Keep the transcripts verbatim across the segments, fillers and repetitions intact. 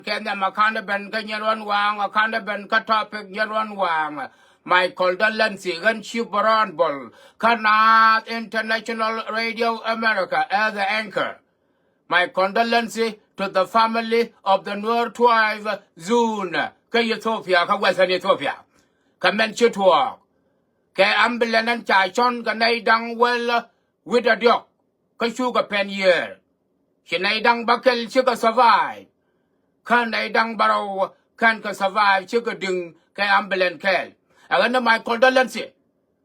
Kɛ nhiam a ka̱n ɛ ben kä nyin ruɔ̱n waaŋ, a ka̱n ɛ ben kä topic nyin ruɔ̱n waaŋ. My condolences ɣän ci bä rɔɔn bol kä Naath International Radio America as the anchor. My condolences to the family of the Nuer tribe Zun kä Ethiopia, kä Western Ethiopia. Kä mɛn ci tuɔɔk kɛ ambulance ɛn ca cɔn kɛ nɛy da̱ŋ wäl wi̱cdɛ diɔ̱k kä cukɛ pɛn yiëër. Ci nɛy da̱ŋ bäkɛl cikɛ survive. Kä nɛy da̱ŋ bärɔw kɛn kɛ survive cikɛ di̱ŋ kɛ ambulance kɛɛl. Ɛ ɣän ni my condolences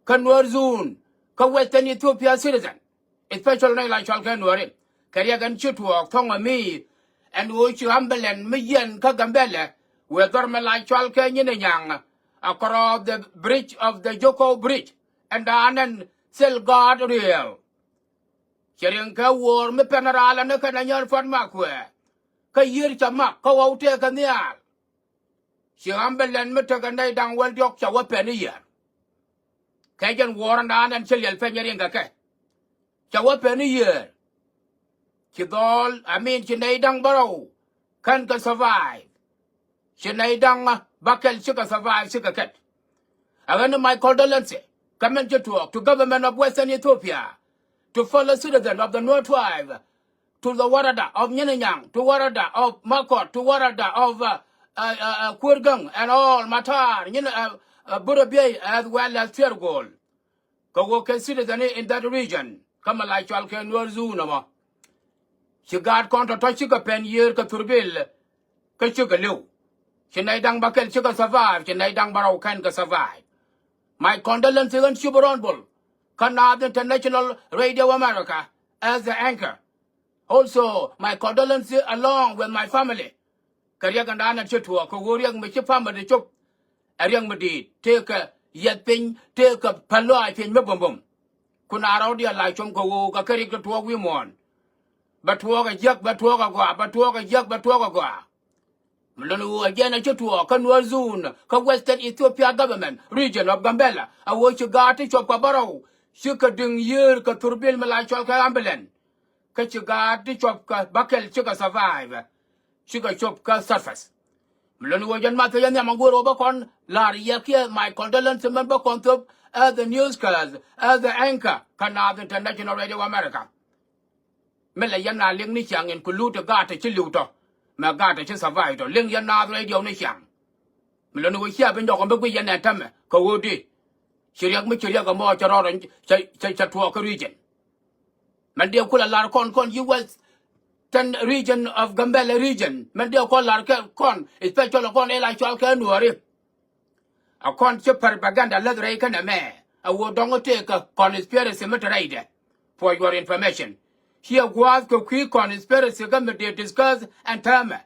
kä Nuer Zun kä Western Ethiopia citizen, especially nɛy la cɔal kɛ Nuääri. Kɛ riɛk ɛn ci tuɔɔk thɔ̱ŋ ɛ mi ɛn ɣöö ci ambulance mi yiɛn kä Gambɛlɛ wëë dhɔr mi la cɔal kɛ Nyinɛnyaŋ across the bridge of the Joko bridge. Ɛn da̱a̱n ɛn thil gaat riɛw. Ci riɛŋ kɛ wuɔɔr mi pɛn raal ɛn kɛn ɛ nyɔr puɔ̱t mak kuɛ kä yiër ca mak kä ɣɔw tëëkɛ nhial. Ci ambulance mi tekɛ nɛy da̱ŋ wäl diɔ̱k ca wä pɛn i̱ yiër. Kɛ jɛn wuɔɔr ɛn da̱a̱n ɛn ci liɛl pɛny riɛŋ kɛ kɛ ca wä pɛn i̱ yiër. Ci dhɔɔl, I mean, ci nɛy da̱ŋ bärɔw kɛn kɛ survive. Ci nɛy da̱ŋ bäkɛl cikɛ survive cikɛ kɛt. Ɛ ɣän ni my condolences kä mɛn ci tuɔɔk to government of Western Ethiopia, to fellow citizen of the Nuer tribe, to the warada of Nyinɛnyaŋ, to warada of Makɔt, to warada of uh, uh, uh, uh, Kuergäŋ and all Matar, Nyinɛ, uh, uh, Burabey as well as Thiärgol. Kɛ ɣöö kɛ citizen in that region kä mi la cɔal kɛ Nuer Zun ɛmɔ. Ci gaat kɔn tɔ̱tɔ̱ cikɛ pɛn yiëër kɛ thurbil kä cikɛ li̱w. Ci nɛy da̱ŋ bäkɛl cikɛ survive, ci nɛy da̱ŋ bärɔw kɛn kɛ survive. My condolences ɣän ci bä rɔɔn bol kä Naath International Radio America as the anchor. Also my condolences along with my family. Kɛ riɛk ɛn da̱a̱n ɛn ci tuɔɔk kɛ ɣöö riɛk mi ci family cop ɛ riɛk mi di̱i̱t, tëëkɛ yiɛth piny, tëëkɛ päl lɔaac piny mi bumbum. Kun a rɔ̱diɛn la com kɛ ɣöö kɛ kɛ riɛk ti tuɔɔk wi̱i̱ muɔ̱ɔ̱n. Bɛ tuɔɔk ɛ jiäk, bɛ tuɔɔk ɛ gɔaa, bɛ tuɔɔk ɛ jiäk, bɛ tuɔɔk ɛ gɔaa. Mi lon ɣöö ɛ jɛn ɛ ci tuɔɔk kä Nuer Zun kä Western Ethiopia government region of Gambela, a ɣöö ci gaat ti cuɔp kɛ bärɔw cikɛ di̱ŋ yiëër kɛ thurbil mi la cɔl kɛ ambulance. Kä ci gaat ti cuɔp kɛ bäkɛl cikɛ survive. Cikɛ cop kä surface. Mi lon ɣöö jɛn math kɛ yɛn nhiam a go̱o̱r ɣöö bä kɔn la̱r yɛ kiɛ my condolences mɛn bä kɔn thop as the newscast, as the anchor kä Naath International Radio America. Mi lɛ yɛn a liŋ ni ciaŋ in ku luut ti gaat ti ci li̱w tɔ, mɛ gaat ti ci survive tɔ, liŋ yɛn Naath Radio ni ciaŋ. Mi lon ɣöö cia bi nyɔk ɔ bi guic yɛn ɛ tämɛ kɛ ɣöö di ci riɛk mi ci riɛk ɛmɔ cɛ rɔɔd cɛ, cɛ, cɛ tuɔɔk kä region. Mɛn diɛ kulɛ lar kɔn, kɔn yi Western region of Gambela region. Mɛn diɛ kɔn lar kɛ kɔn, especially kɔn ila cɔal kɛ Nuääri. A kɔn ci propaganda läth rɛy kɛnɛ mɛ. A wä dɔŋ tëëkɛ conspiracy mi te rɛydɛ. For your information, ci a gua̱a̱th kɛ kui̱ conspiracy kä mi dee discuss ɛn täämɛ.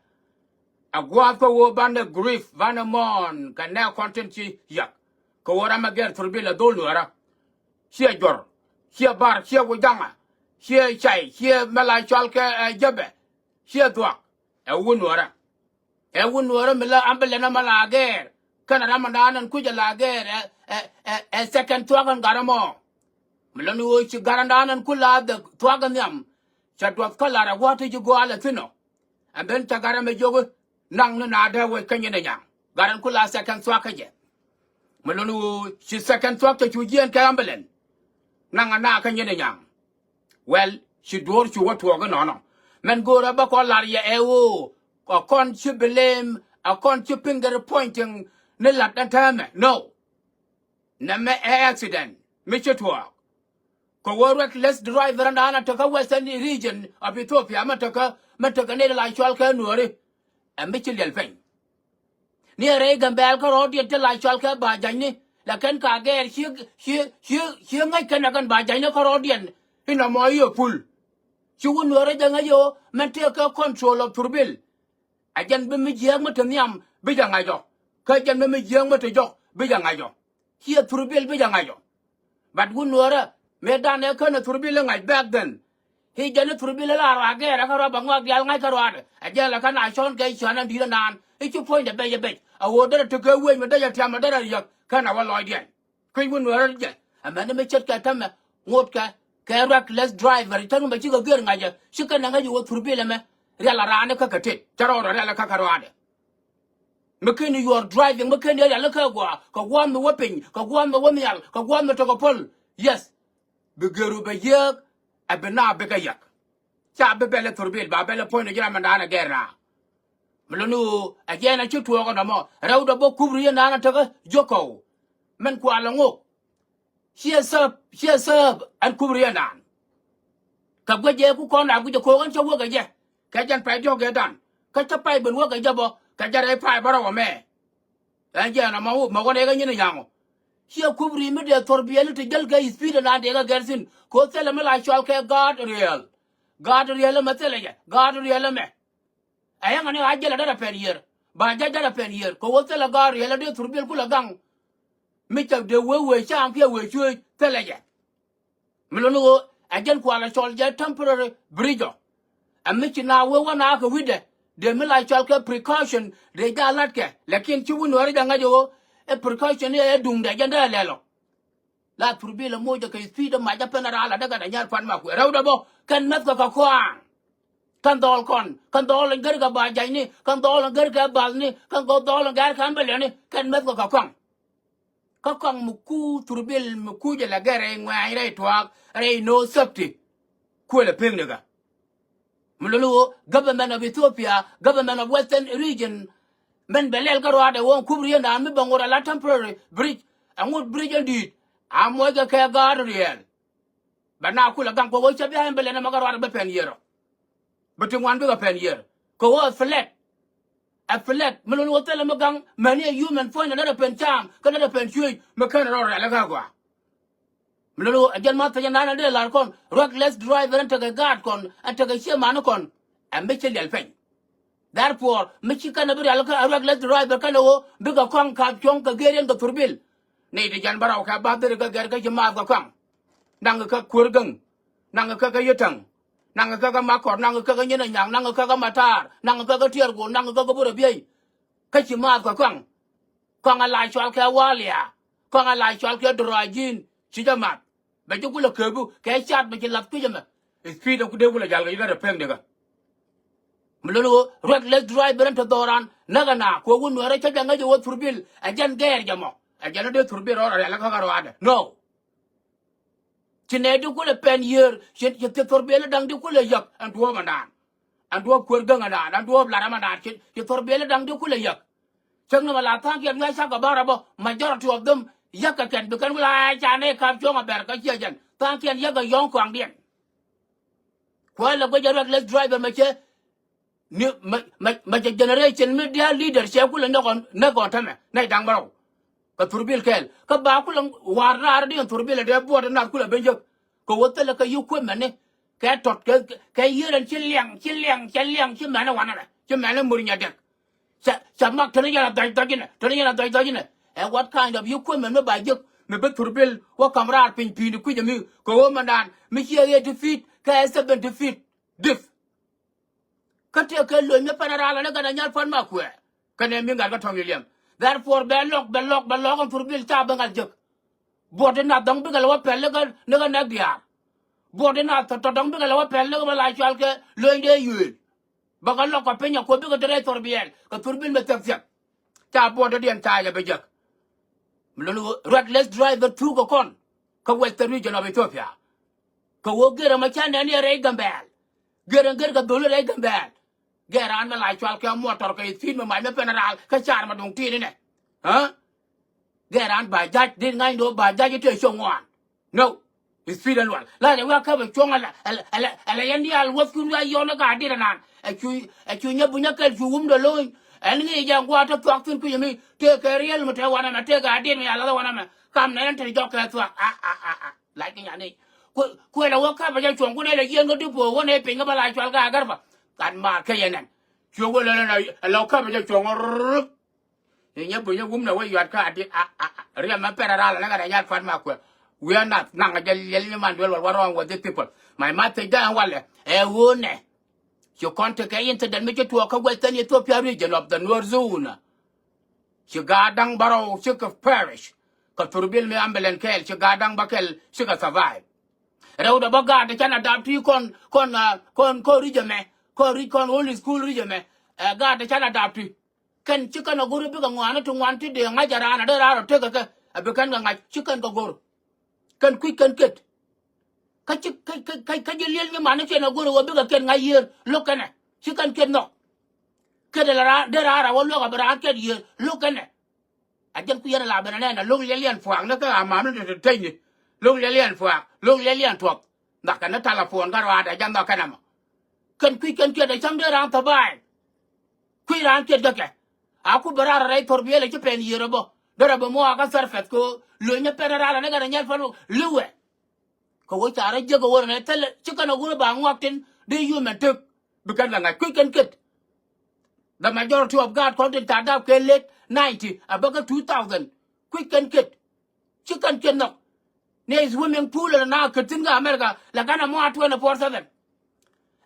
A gua̱a̱th kä ɣöö banɛ grief, banɛ mourn kɛ nɛ kɔn tin ci yak. Kɛ ɣöö ram ɛ gɛr thurbil ɛ dhol Nuäärä. Ciɛ jɔr, ciɛ bar, ciɛ wi̱jaŋa, ciɛ cay, ciɛ mɛ la cɔal kɛ ɛ jäbɛ, ciɛ dhuak. Ɛ wun Nuäärä. Ɛ wun Nuäärä mi la ambulance mɛ la gɛɛr. Kɛnɛ ram ɛn da̱a̱n ɛn kucɛ la gɛɛr ɛ, ɛ, ɛ, ɛ second thuak ɛn gat ɛmɔ. Mi lɔni ɣöö ci gat ɛn da̱a̱n ɛn ku la dhɛ thuak ɛ nhiam. Cɛ duɔth kä lar ɛ wa̱a̱ ti ji̱ gɔaa lɛ thi̱n ɔ. Ɛn ben cɛ gat ɛmɛ jiök i̱ naŋ ni naath dee wec kä Nyinɛnyaŋ. Gat ɛn ku la second thuak kä jɛ. Mi lɔni ɣöö ci second thuak cɛ cu jiɛɛn kɛ ambulance. Naŋ ɛ naath kä Nyinɛnyaŋ. Well, ci duɔ̱ɔ̱r cu wä tuɔɔk inɔnɔ. Mɛn go̱o̱rä bä kɔn lar yɛ ɛ ɣöö kɛ kɔn ci blame, ɛ kɔn ci finger pointing ni lat ɛn täämɛ. No. Nɛmɛ ɛ accident mi ci tuɔɔk. Kɛ ɣöö reckless driver ɛn da̱a̱n ɛ tekä Western region of Ethiopia, mɛ tekä, mɛ tekä nɛy la cɔal kɛ Nuääri. Ɛ mi ci liɛl piny. Ni ɛ rɛy Gambɛl kärɔɔdiɛn ti la cɔal kɛ ba janyni. Lakin ka gɛɛr ci, ci, ci, ci ŋäc kɛn ɛ kɛn ba janyni kärɔɔdiɛn. Inɔ mɔ i̱ ɛ pul. Ci wun Nuäärä jɛ ŋäc i̱ ɣöö mɛn tëëkɛ control of thurbil. A jɛn bi mi jiääk mi te nhiam bi jɛ ŋa̱c ɔ. Kä jɛn bi mi jiääk mi te jɔk bi jɛ ŋa̱c ɔ. Ciɛ thurbil bi jɛ ŋa̱c ɔ. But wun Nuäärä mëë danɛ känɛ thurbil i̱ ŋa̱c back then. I̱ jɛn i̱ thurbil i̱ la ruaak gɛɛrɛ kä ruaak bɛ ŋɔak diaal ŋa̱c kä ruaadɛ. A jɛn la kä na cɔ̱ɔ̱n kɛ cua̱n an di̱t ɛnaan i̱ ci puɔ̱nydɛ bɛc ɛ bɛc. A ɣöö derɛ tekɛ wec mi dee jɛ tiam ɛ derɛ riäk känɛ wä lɔcdiɛn. Kui̱c wun Nuäärä jɛ. Ɛmɛn mi ce̱tkɛ tämɛ ŋotkɛ kɛ reckless driver. Täŋ mɛ cikɛ gër ŋa̱cä cikɛ nɛ ŋäc i̱ wä thurbil ɛmɛ. rial a raan kä kɛ tet, cä rɔɔdɛ rial kä kɛ rɔaadɛ. Mi ken you are driving, mi ken rial kä gɔaa, kɛ gua̱a̱th mi wä piny, kɛ gua̱a̱th mi wä nhial, kɛ gua̱a̱th mi tɔkɛ päl. Yes. Bi gëru bɛ yiëëk, ɛ bi na bikɛ yäk. Ca bi bɛl ɛ thurbil, ba bɛl ɛ puɔ̱ny ni ji̱ ram ɛn da̱a̱n ɛ gɛr na. Mi luni ɣöö ɛ jɛn ɛ ci tuɔɔk ɛ nɔmɔ, rɛwdɛ bä kup ri yɛn naan ɛ tekä jiök kɔw. Mɛn kual ɛ ŋok. Ciɛ sääp, ciɛ sääp ɛn kup ri yɛn naan. Kɛ guic jɛ ku kɔn a guic ɛ ko̱o̱k ɛn cä wäk ɛ jɛ. Kɛ jɛn pay diɔ̱k ɛ dan. Kä cä pay ben wäk ɛ jɛ bä, kɛ jɛ rɛy pay bä rɛw ɛmɛ. Ɛn jɛ ɛn ɛmɔ wä mɛ wä nɛ kɛ nyin ɛ nyaŋɔ. Ciɛ kup ri mi dee thor biɛli ti jäl kɛ i̱ speed ɛnan dee kɛ gɛr thi̱n. Kɛ ɣöö thilɛ mi la cɔal kɛ gaat riɛl. Gaat riɛl ɛmɛ thilɛ jɛ. Gaat riɛl ɛmɛ. Ɛ yɛn ŋa ni a jäl ɛ derɛ pɛn yiër. Ba jɛ derɛ pɛn yiër. Kɛ ɣöö thilɛ gaat riɛl ɛ dee thor biɛl kulɛ gaŋ. Mi cɛ dee wee wee cam kiɛ wee cuëëc thilɛ jɛ. Mi luni ɣöö ɛ jɛn kualɛ cɔl jɛ temporary bridge ɔ. Ɛ mi ci na wee wä na kɛ wi̱cdɛ, dee mi la cɔl kɛ precaution dee jɛ a la̱tkɛ. Lakin ci wi̱n wääri jɛ ŋäc ɣöö ɛ precaution i̱ ɛ duŋdɛ jɛn dee ɛ lɛl ɔ. La thurbil ɛ moc ɛ kɛ i̱ pi̱i̱t ɛ mac ɛ pɛn ɛ raal ɛ däk ɛ dɛ nyal pan ma kuɛ rɛwdɛ bä kɛn mɛth kɛ kɛ kɔaŋ. Kɛn dhɔl kɔn, kɛn dhɔl in gɛr kɛ ba jacni, kɛn dhɔl in gɛr kɛ bathni, kɛn dhɔl in gɛr kɛ ambulani, kɛn mɛth kɛ kɛ kɔaŋ. Kä kɔaŋ mi ku thurbil mi ku jɛ lɛ gɛr rɛy ŋuɛ̈ny rɛy tuaak rɛy no safety. Kuël ɛ pek ni kä. Mi luni ɣöö government of Ethiopia, government of Western region, mɛn bɛ lɛl kä ruaadɛ ɣöö kup riendan mi bɛ ŋot ala temporary bridge, ɛŋot bridge in di̱i̱t, a muɔckɛ kɛ gaat riɛl. Bɛ na kulɛ gaŋ kɛ ɣöö cä bia in bɛ lɛn ɛmɛ kä ruaadɛ bɛ pɛn yiër ɔ. Bɛ ti ŋuan bikɛ pɛn yiër. Kɛ ɣöö ɛ flat. Ɛ flat. Mi luni ɣöö thilɛ mi gaŋ mäni ɛ human puɔ̱ny ɛ nɛt ɛ pɛn cam, kä nɛt ɛ pɛn cuëëc, mi ken rɔɔd riɛl ɛ kä gɔaa. Mi lolo ɛ jɛn ma thɛc ɛnan ɛ dee la̱r kɔn, reckless driver ɛn tekɛ gaat kɔn, ɛn tekɛ ciɛ mani kɔn. Ɛ mi ci liɛl pɛny. Therefore mi ci kɛn ɛ bi rial kä ɛ reckless driver kɛn ɛ ɣöö bikɛ kɔaŋ ka̱p cuɔ̱ŋ kɛ gëëriɛn kɛ thurbil. Nɛy ti jɛn bä rɛw kɛ bath deri kɛ gɛr kä ci maath kɛ kɔaŋ. Naŋ kɛ kuäär gäŋ. Naŋ kɛ kɛ yetaŋ. Naŋ kɛ kɛ makɔr, naŋ kɛ kɛ nyin ɛ nyaŋ, naŋ kɛ kɛ matar, naŋ kɛ kɛ tiɛɛr go̱o̱r, naŋ kɛ kɛ bur ɛ biey. Kä ci maath kɛ kɔaŋ. Kɔaŋ a la cɔal kɛ walia. Kɔaŋ a la cɔal kɛ dɔrɔaji̱n. Ci jɛ mat. Bɛ ji̱ kulɛ kɛɛpu kɛ cat bɛ ji̱ lath kui̱c ɛmɛ. Speed ɛ ku dee kulɛ jal kɛ ji̱ gat ɛ pek ni kä. Mi luni ɣöö reckless driver ɛn te dhɔran näk ɛna kuɛ wun nuɛɛrɛ cä jɛ ŋäc ɛ wä thurbil ɛ jɛn gɛɛr jɛ mɔ. Ɛ jɛn ɛ dee thurbil rɔɔdɛ rial kä kä rɔaadɛ. No. Ci nɛy di kulɛ pɛn yiër, ci, ci, ci thor biɛli da̱ŋ di kulɛ yäk, ɛn duɔ̱ɔ̱p ɛndan. Ɛn duɔ̱ɔ̱p kuäär gäŋ ɛndan, ɛn duɔ̱ɔ̱p lar ɛmɛndan, ci, ci thor biɛli da̱ŋ di kulɛ yäk. Cäŋ ni mɛ la tha̱a̱ŋkiɛn wi̱i̱ a cakɛ bärɛ bä, majority of them, yäk kɛ kɛn, bi kɛn wula a ca nɛy ka̱p cuɔ̱ŋ a bɛr kä ciɛ jɛn. Tha̱a̱ŋkiɛn yäk kɛ yɔ̱ŋ kɔaŋdiɛn. Kuäär lɛ guic ɛ reckless driver mɛ cɛ, ni, mɛ, mɛ, mɛ cɛ generation mi diaal leader cɛ kulɛ näk ɣɔn, näk ɣɔn tämɛ, nɛy da̱ŋ bärɔw. Kɛ thurbil kɛɛl. Kä ba kulɛ wa̱a̱r raar di ɛn thurbil ɛ dee buɔt ɛ nath kulɛ ben jek. Kɛ wä thilɛ kɛ yi kuëmɛni. Kɛ tɔt, kɛ, kɛ, kɛ yiër ɛn ci liɛŋ, ci liɛŋ, cɛ liɛŋ, ci mɛni wanɛ mɛ. Ci mɛni mur nyɛ dek. Ca, ca mak teni yɛn a dhɔc dhɔc inɛ, teni yɛn a dhɔc dhɔc inɛ. Ɛ what kind of yi kuëmɛn mi ba jek, mi bi thurbil, wä kam raar piny pi̱i̱ni kui̱c ɛmi, kɛ wä mɛndan, mi ciɛ eighty feet, kɛ seventy feet deep. Kä tëë kɛ lo̱ny mi pɛn a raal ani kɛn a nyal pua̱n ma kuɛɛ. Kɛn ɛ mi ŋa̱t kä tɔ̱ŋ i̱ liɛm. Therefore bɛ lɔk, bɛ lɔk, bɛ lɔk ɛn thurbil ca bä ŋa̱l jek. Buɔt in a dhɔ̱ŋ bikɛ lɛ wä pɛl ni kä, ni kä nɛk diaal. Buɔt in a tɔ̱, tɔ̱ dhɔ̱ŋ bikɛ lɛ wä pɛl ni kä bä la cual kɛ lo̱ny dee yuëël. Bä kɛ lɔk kɛ piny a kuɔth bikɛ te rɛy thurbil, kɛ thurbil mi thiäk thiäk. Ca buɔt dɔ̱diɛn ca yɛ bɛ jek. Mi luni ɣöö reckless driver thuk kɛ kɔn kä Western region of Ethiopia. Kɛ ɣöö gërɛ mɛ ca nɛn yɛ rɛy Gambɛl. Gërɛ gër kɛ dholi rɛy Gambɛl. Gɛr raan mɛ la cual kɛ muɔtɔr kɛ i̱ thi̱n mɛ mac mɛ pɛn raal kä car mɛ duŋ ti̱i̱n inɛ. Ɣä? Gɛr raan ba jac dit ŋa̱cni ɣöö ba jac i̱ tëë cio̱ŋ ŋuan. No. I̱ thi̱n ɛn lual la jɛ wiak käp ɛ cuɔ̱ŋ ɛlɛ, ɛlɛ, ɛlɛ, ɛlɛ yɛn diaal wäthkun wiak yɔn ɛ ka dit ɛnan. Ɛ cu, ɛ cu nyɛ bunyä kɛl cu wumdɛ lo̱ny. Ɛn ŋi̱i̱c jɛ ŋuaat te thuak thi̱n kui̱c ɛmi tëë kɛ riɛl mi te wanɛ mɛ tëë kɛ adit mi a lath wanɛ mɛ. Kam nɛn ɛn te jɔk kɛ thuak a, a, a, a. Lac kɛ nyan i̱. Kuɛ, kuɛ lɛ wä käp ɛ jɛ cuɔ̱ŋ kun ɛ lɛ yieen kä di̱p ɣöö wä nɛ piny kä bä la cual kä agärpa. Gat maar kä yɛn ɛn. Cuɛ wä lɛ lɛ lɛ lɛ wä käp ɛ jɛ cuɔ̱ŋ rrrr. Ni nyɛ bunyä wumnɛ wä yuat kä adit a, a, a. Riɛm mɛ pɛn a ral ni gat a nyat kuat ma kuɛ. Wi̱i̱ a nath naŋ a jɛ liɛl ni man duel wal wä wrong with these people. My message dɛ ɛn walɛ ɛ ɣöö nɛ. Ci kɔn tekɛ incident mi ci tuɔɔk kä Western Ethiopia region of the Nuer zone. Ci gaat da̱ŋ bärɔw cikɛ perish. Kɛ thurbil mi ambulance kɛɛl ci gaat da̱ŋ bä kɛl cikɛ survive. Rɛwdɛ bä gaat canɛ dap ti kɔn, kɔn, ah, kɔn, kɔn ri̱c ɛmɛ. Kɔn ric kɔn ɣöö li̱th kuul ric ɛmɛ. Ɛ gaat ti canɛ dap ti. Kɛn ci kɛn a go̱r bikɛ ŋuani ti ŋuan ti dee ŋa̱c a raan a dee raan rɔ tekɛ kɛ. Ɛ bi kɛn kɛ ŋa̱c ci kɛn kɛ go̱r. Kɛn kui̱c kɛn ket. Kä ci kä kä kä kä ji̱ liel nyi mani ciɛn a go̱r ɣöö bikɛ ket ŋa̱c yiëër lo̱k kɛnɛ ci kɛn ket nhɔk. Ket ala raan dee raan rɔ wä luäk a bi raan ket yiëër lo̱k kɛnɛ. A jɛn kui̱ yɛn a la ben a nɛn a lo̱k liɛliɛn puaak ni kä a mam ni te te teny ni. Lo̱k liɛliɛn puaak lo̱k liɛliɛn tuɔk. Nhɔk kɛn ni talapon kä ruaadɛ jɛn nhɔk kɛn ɛmɔ. Kɛn kui̱ kɛn kiɛt a cäŋ dee raan thɔbaay. Kui̱ raan kiɛt kä kɛ a ku bɛ raar a rɛy thor biɛl a ci pɛn yiër a bä. Derɛ bɛ muɔɔk kä tharpɛth kɛ ɣöö lo̱ny ni pɛn a raal a ni kɛn a nyɛl pɛn li̱wɛ. Kɛ ɣöö ca rɔ jiäk ɛ ɣöö rɛ nɛ thilɛ ci kɛn a ɣöö ba ŋuak tin dee yumɛn tek. Bi kɛn kɛ ŋa̱c kui̱ kɛn ket. The majority of gaat kɔn tin ca dap kɛ late ninety a bä kä two thousand. Kui̱ kɛn ket. Ci kɛn ket nhɔk. Ni swimming pool la na ket thi̱n kä America la kɛn a mual twenty four seven.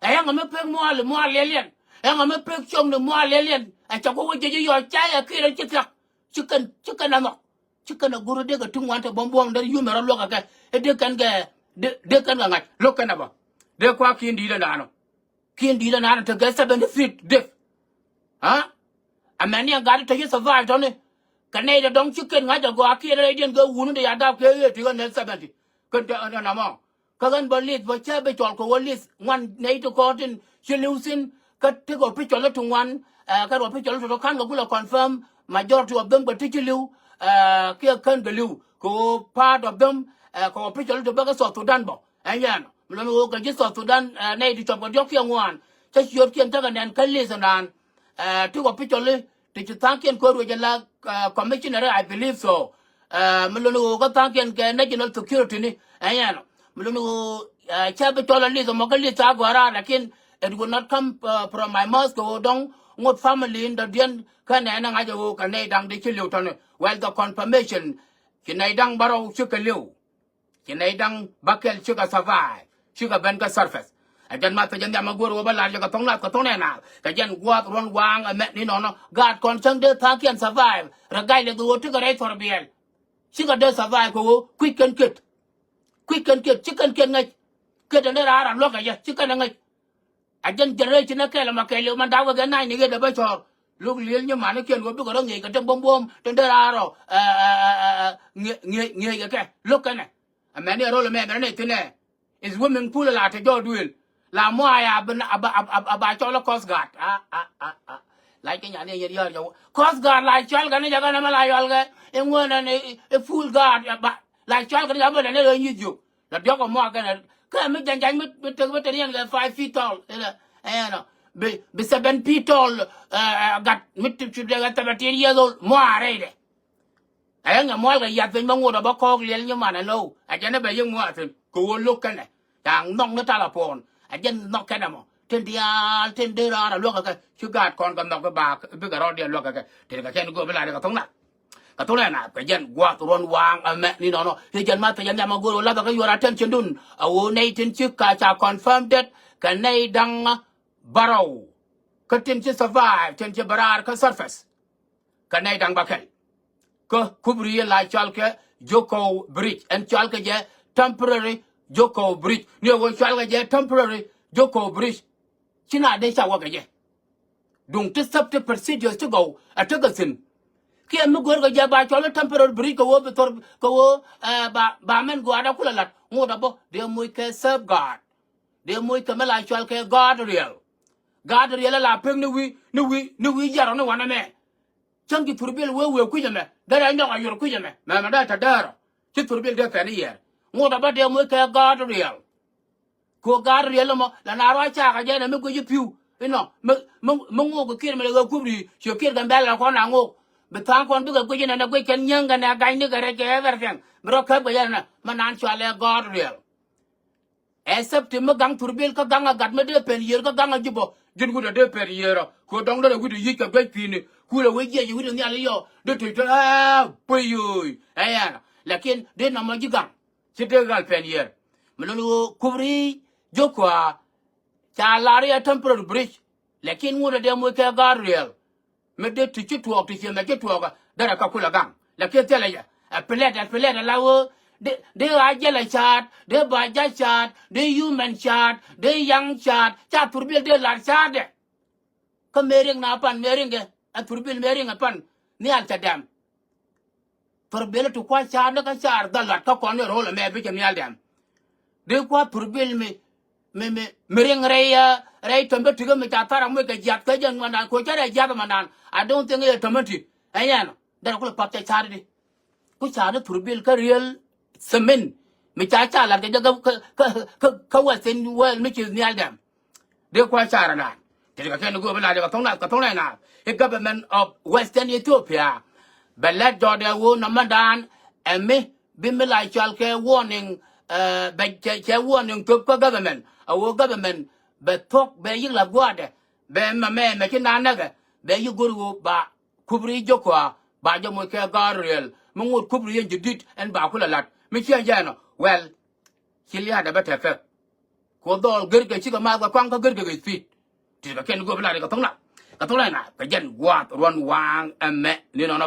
Ɛ yɛn ɛ mi pek mual mual liɛliɛn. Ɛ yɛn ɛ mi pek cɔk ni mual liɛliɛn. Ɛ cɛ ku wä jiɛc yɔc ca yɛ kiɛt ci thiak. Ci kɛn ci kɛn a nhɔk. Ci kɛn a go̱r dee kɛ ti ŋuan te buɔ̱m buɔ̱m der yumɛ rɔ luäk kɛ kɛ. Ɛ dee kɛn kɛ dee kɛn kɛ ŋa̱c lo̱k kɛn a bä. Dee kuakiɛn di̱i̱t ɛ naan ɔ. Kiɛn di̱i̱t ɛ naan ɔ tekɛ seventy feet deep. Ha? Ɛ mɛn ni ɛn gat te ci survive tɔ̱ni. Kɛ nɛy dee dɔ̱ŋ ci kɛn ŋa̱c a gɔaa kiɛn rɛydiɛn kɛ wuni dee ya dap kɛ ɣëë ti kɛ nɛn seventy. Kɛn te ɛn ɛn amɔ. Kä ɣän bä li̱th bä cä bi cɔl kɛ wä li̱th ŋuan nɛy ti kɔn tin ci li̱w thi̱n. Kä ti kɛ official ti ŋuan ɛ kä official ti tɔ ka̱n kɛ kulɛ confirm majority of them kɛ ti ci li̱w. Ɛ kiɛ kän kɛ li̱w kɛ ɣöö part of them ɛ kɛ official ti bä kä South Sudan bä. Ɛn yɛn mi lon ɣöö kɛ ji̱ South Sudan ɛ nɛy ti cuɔp kɛ diɔ̱k kiɛ ŋuan cä ciötkiɛn tekɛ nɛn kä li̱th ɛnan. Ɛ ti kɛ official ti ci tha̱a̱ŋkiɛn kɛ ruec ala ɛ commissioner I believe so. Ɛ mi luni ɣöö kä tha̱a̱ŋkiɛn kɛ national security ni. Ɛ yɛn mi luni ɣöö ɛ cä bi cɔl a list ɛmɔ kä list a gɔ̱a̱r a lakin it will not come ɛ from my mouth kɛ ɣöö dɔ̱ŋ ŋot family in dɔ̱diɛn. Kä nɛɛnɛ ŋa̱c ɛ ɣöö kɛ nɛy da̱ŋ di ci li̱w tɔ̱ni. Well, the confirmation ci nɛy da̱ŋ bärɔw cikɛ li̱w. Ci nɛy da̱ŋ bäkɛl cikɛ survive. Cikɛ ben kä surface. Ɛ jɛn math kɛ jɛn nhiam a go̱o̱r wä bä lar jɛ kɛ thoŋ nath kɛ thoŋ nɛ naath kɛ jɛn gua̱a̱th ruɔ̱n waaŋ ɛmɛ ni nɔnɔ. Gaat kɔn cäŋ dee tha̱a̱ŋkiɛn survive rɛ gac lɛ kɛ ɣöö tikɛ rɛy thɔr biɛl. Cikɛ dee survive kɛ ɣöö kui̱c kɛn ket. Kui̱c kɛn ket ci kɛn ket ŋäc. Ket ɛn dee raar a luäk kɛ jɛ ci kɛn ɛ ŋäc. A jɛn generation ɛ kɛl ɛmɔ kɛl i̱ man da̱k wek ɛ na̱ny ni ɣet ɛ bä cɔɔr. Lo̱k li̱el nyi manikiɛn wä bikɛ rɔ ŋi̱eec kɛ te buɔ̱m buɔ̱m te dee raar ɔ ŋi̱eec kɛ kɛ lo̱k kɛnɛ. Ɛmɛn i̱ ɛ rol ɛmɛ bɛn ɛ nɛy thi̱n ɛ. Is swimming pool la te jɔɔk duëël. La muac a ba cɔl ɛ Coast Guard. A a a a. Lac kɛ nyan i̱ ɛ nyɛn yäär jɔwä Coast Guard la cɔl kɛ ni jɛ kɛn ɛmɛ la yɔl kɛ i̱ ŋuän ɛn i̱ full guard. La cɔl kɛ ni jɛ bä lɛ ni ɣä nyi̱th jiök. La diɔ̱k ɛ muak kɛn ɛ kä mi ja̱ny ja̱ny mi tek mi tek yɛn kɛ five feet tall. Ɛnɔ ɛnɔ bi bi seven feet tall. Gat mi tek cu dee kɛ seventeen years old muaarɛydɛ. Ɛ ŋɛ mual kɛ yath piny bä ŋot ɛ bä kɔɔk liɛl nyi man ɛ low ɛ jɛn ɛ bɛ yiëk muaar thi̱n kɛ ɣöö lo̱k kɛnɛ. Ca nhɔk ni talapon ɛ jɛn nhɔk kɛnɛ mɔ tin diaal tin dee raar ɛ luäk kɛ kɛ ci gaat kɔn kɛ nhɔk i̱ baak bikɛ rɔɔdiɛn luäk kɛ kɛ tin kɛ kɛn go̱o̱p i̱ la̱r kɛ tho̱ŋ nath. Kɛ thok nɛ naath kɛ jɛn gua̱a̱th ruɔ̱n waaŋ ɛmɛ ni nɔnɔ. I̱ jɛn math kɛ jɛn nhiam a go̱o̱r wä lathɛ kä yuɔr attention dun. A ɣöö nɛy tin ci ka ca confirm det kɛ nɛy da̱ŋ bärɔw. Kä tin ci survive tin ci bä raar kä surface. Kɛ nɛy da̱ŋ bäkɛl. Kä kubri la cɔal kɛ Joko Bridge ɛn cɔal kɛ jɛ temporary Joko Bridge ni ɣöö cɔal kɛ jɛ temporary Joko Bridge. Ci na dee ca wä kɛ jɛ. Duŋ ti safety procedures ti gɔw a tekɛ thi̱n. Kiɛ mi go̱o̱r kɛ jɛ ba cɔl i̱ temporary bridge kɛ ɣöö bi thor kɛ ɣöö ba ba mɛn gɔaa da kulɛ la̱t ŋot a bä dee moc kɛ safeguard. Dee moc kɛ mi la cɔal kɛ guard rail. Guard rail la pek ni wi̱i̱ ni wi̱i̱ ni wi̱i̱ jiarɔ ni wanɛ mɛ. Cäŋ ci thurbil wee wee kui̱c ɛmɛ derɛ nyɔk a yuɔr kui̱c ɛmɛ mɛmɛ dee tɛ däärɔ. Ci thurbil dee pɛn i̱ yɛɛr ŋot a bä dee moc kɛ guard rail. Kɛ ɣöö gaat riɛl ɛmɔ la na ruac cakɛ jɛ nɛ mi guic i̱ pi̱w inɔ mi mi mi ŋok kɛ kiɛt mi lɛ ɣöö kup ri̱i̱ ciö kiɛt kɛ bɛl kɛ kɔn na ŋok. Bi tha̱a̱ŋ kɔn bikɛ guic inɛ nɛ guic kɛn nyieŋ kɛ nɛ gacnikɛ rɛc kɛ everything bi rɔ käp kɛ jɛ nɛ mi naan cɔal ɛ gaat riɛl. Ɛ safety mi gaŋ thurbil kä gaŋ a gat mi dee pɛn yiër kä gaŋ a jupɔ ji̱n wut a dee pɛn yiër ɔ kɛ ɣöö dɔŋ dee rɛ wut i̱ yic kɛ guec pi̱i̱ni kulɛ wec jiɛc i̱ wut i̱ nhial i̱ yɔ dee tuc tɔ aa puey yo̱o̱y. Ɛ yɛn ɔ lakin dee nɔmɔ ji̱ gaŋ. Ci dee ɣal pɛn yiër mi lon ɣöö kup ri̱i̱ Jokua ca lar i̱ a temporary bridge. Lakin ŋut a dee moc kɛ guard rail. Mi dee ti ci tuɔɔk ti ci mɛ ci tuɔɔk derɛ kä kulɛ gaŋ. Lakin thilɛ jɛ ɛ plɛt ɛ plɛt ɛ la ɣöö Dee, dee ɣaa jɛl ɛ ca̱a̱t, dee ba ja̱ ca̱a̱t, dee human ca̱a̱t, dee yaŋ ca̱a̱t, ca thurbil dee lar ca̱a̱tdɛ. Kä mëë riŋ na pan mëë riŋ kɛ, ɛ thurbil mëë riŋ ɛ pan nhial cɛ dɛm. Thurbil ti kua ca̱a̱t ni kä ca̱a̱r dhal lat kä kɔn ni ro̱l ɛmɛ bi cɛ nhial dɛm. Dee kua thurbil mi, mi, mi, mi riŋ rɛy, ɛ, rɛy tɔm bä tikä mi ca thar amuc kɛ jiath kä jɛn mandan, ko cɛ rɛy jiath mandan. I don't think i̱ tɔm bä ti. Ɛ yɛn ɔ. Dee rɛ kulɛ path cɛ ca̱a̱t di. Ku ca̱a̱t ni thurbil kä riel thimin. Mi ca ca lat kɛ jɛ kä, kä, kä, kä, kä Western world mi ci nhial dɛm. Dee kua ca̱a̱r anan. Ti ti kɛ kɛn go̱o̱p in la dee kɛ thoŋ nath, kɛ thoŋ nath. I̱ government of Western Ethiopia bɛ lät jɔɔdɛ ɣöö nɔmɔdan ɛ mi bi mi la cɔal kɛ warning, ɛ, bɛ cɛ, cɛ warning thöp kä government. A ɣöö government bɛ thuɔ̱k bɛ yi̱k la gua̱a̱dɛ. Bɛ mɛ mɛ mɛ ci naan näkɛ. Bɛ yi̱k go̱r ɣöö ba kubri jiök kɔaa ba jɛ moc kɛ gaar riɛl. Mi ŋot kubri yɛn jɛ di̱t ɛn ba kulɛ la̱t. Mi ciɛ jɛ ɛnɔ. Well, ci lia̱a̱dɛ bä tɛkɛ. Ku dhɔl gërkɛ cikɛ maath kɛ kɔaŋ kä gërkɛ kɛ thi̱i̱t. Ti kɛ kɛn go̱o̱p in la dee kɛ thoŋ nath. Kɛ thoŋ nath kɛ jɛn gua̱a̱th ruɔ̱n waaŋ ɛmɛ ni nɔnɔ.